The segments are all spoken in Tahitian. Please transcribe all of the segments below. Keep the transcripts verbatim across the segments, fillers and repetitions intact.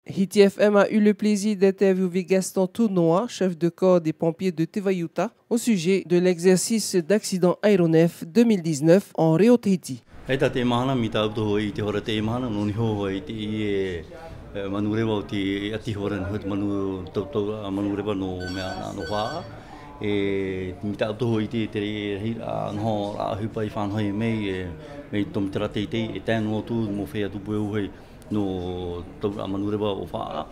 Hiti F M a eu le plaisir d'interviewer Gaston Tournois, chef de corps des pompiers de Te Vaiuta, au sujet de l'exercice d'accident aéronef deux mille dix-neuf en Reo Tahiti. Hei tā te mahana, mai tāʻu atoʻa hoʻi i te hora te mahana, nō niho hoʻi te, e, e, manureva o te, e, ʻati hora, nō te manu, tau, tau, a, manureva nō mea, nō Faʻaʻā. E, mai tāʻu atoʻa hoʻi te, te rahi, a, noho, a, ʻohipa i fānaho mai, e, mai tō Mitera teitei, e tae noa atu, mau feiā tupu e ʻuhi, nō tauraʻa manureva o Faʻaʻā.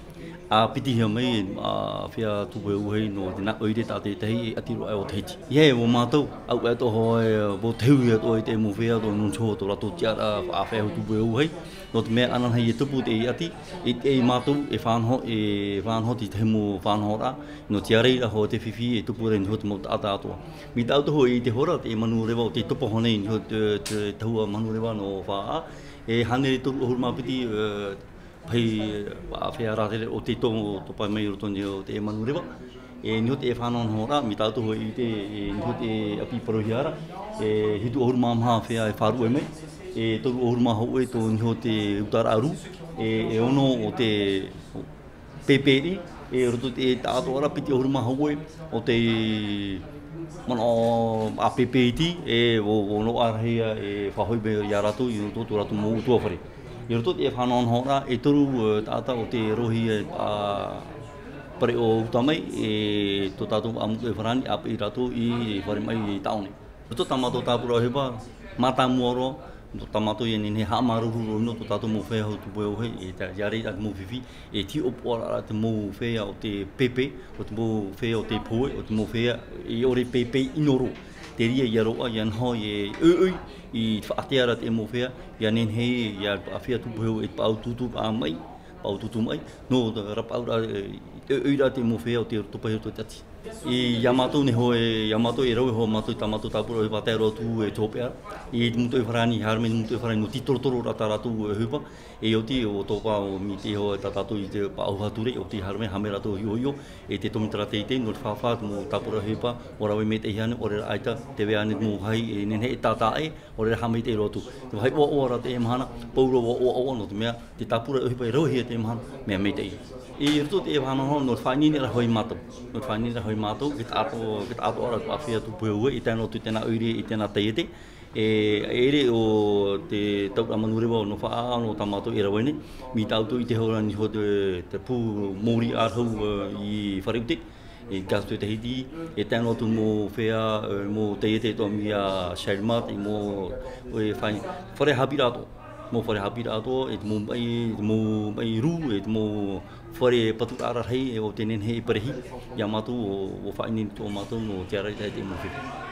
A pitihia mai, a, feiā tupu e ʻuhi nō te nā ʻoire tātaʻitahi e ʻati roa aʻe o Tahiti. ʻIa, e, ʻo mātou, ʻaore atoʻa hoʻi, e, ʻo te hui atoʻa i te mau feiā atoʻa nō te hō tō rātou tiʻaraʻa, a, feiā tupu e ʻuhi. Nō te mea ananahi e tupu te ʻati, e, e mātou, e fānaho, e fānaho te tahi mau fānahoraʻa, nō te ʻāreiraʻa hoʻi te fifi e tupu ra i niʻa i te mau taʻata atoʻa. Mai tāʻu atoʻa hoʻi i te hora, te manureva o te topa hoʻi nei, i niʻa i te, te tahua manureva nō Faʻaʻā, e hānere toru ʻahuru mā piti, e, pahi, e, feiā rātere o te to-, topa mai i roto i niʻa i te manureva. E niʻa i te fānahoraʻa, mai tāʻu atoʻa hoʻi i te, e niʻa i te ʻāpī parauhia ra, e hitu ʻahuru mā maha feiā e faʻaruʻe mai, e toru ʻahuru mā hōʻē tō niʻa i te utaraʻa rū, e, e ono o te pēpē, e roto i te taʻatoʻaraʻa piti ʻahuru mā hōʻē o te manaʻo a pēpē iti, e ʻo, ʻo noaʻa rahi e faʻahoʻi mai ia rātou i roto tō rātou mau ʻutuāfare. I roto i te fānahoraʻa, e toru, e, taʻata o te rohi, e, a, Pareʻo uta mai, e tō tātou ʻāmutu e farāni, a pē rātou i fare mai i tāone. Roto tā mātou tāpura ʻohipa, mātāmua roa, nō tā mātou ʻia nehenehe e haʻamāuruuru roa i niʻa i tō tātou mau feiā tupu e ʻuhi, e tā, ʻia ʻāreiraʻa te mau fifi, e tiʻopoʻaraʻa te mau feiā o te pēpē, ʻo te mau feiā o te pohe, ʻo te mau feiā, e ʻore pēpē ʻino roa. Te reira ʻia roaʻa, ʻia noho, e ʻoiʻoi, i faʻatea ra te mau feiā, ʻia nehenehe, ʻia, a feiā tupu e ʻuhi, e paʻututu, a mai, paʻututu mai, nō te rapaʻauraʻa, e, e ʻoiʻoiraʻa te mau feiā o te roto pahi o te ʻati. I, ia mātou nei hoʻi, ia mātou e rave hoʻi mātou i tā mātou tāpura ʻohipa tae roa atu e te hopeʻa, i te mūtoʻi farāni, haere mai te mūtoʻi farāni, nō te tītorotororaʻa tā rātou ʻohipa, e ʻoti, ʻo tō pā, ʻo mai te iho tā tātou i te paʻuha ture, ʻoti haere mai, haere mai rātou hiʻohiʻo, e te tōmitara teitei, nō te fāfā, te mau tāpura ʻohipa, ʻo rave maitaʻi ānei, ʻaore rā ʻaita, tē vai ānei te mau vāhi, e nehenehe e tātaʻi, ʻaore rā haʻamaitaʻi roa atu. Te vāhi ʻoaʻoa ra te mahana, pauroa ʻoaʻoa, nō te mea, te tāpura ʻohipa e rave hia te mahana, mea maitaʻi. I roto i te fānaho, nō te faʻaineineraʻa hoʻi mātou. Nō te faʻaineineraʻa hoʻi mātou, i te taʻato, i te taʻatoʻaraʻa a feiā tupu e ʻuhi, i tae noa atu i tēnā ʻoire, i tēnā taiete. E, e ʻere ʻo te tauraʻa manureva nō Faʻaʻā, nō tā mātou e rave nei. Mai tāʻu atoʻa i te hora i niʻa i te, te pū mōrī ʻārahu, e, i Fare ʻUte. I Gaz de Tahiti, e tae noa atu mau feiā, e, mau taiete atoʻa mai ia Shell Mart, e mau, e, fare, fare haʻapiʻiraʻa atoʻa. Mau fare haʻapiʻiraʻa atoʻa, e te mau maʻi, te mau maʻi rū, e te mau fare paturaʻa rahi, e ʻo tē nehenehe e perehi, ia mātou ʻo, ʻo faʻaineine atoʻa mātou nō te ʻāreiraʻa i te mau fifi.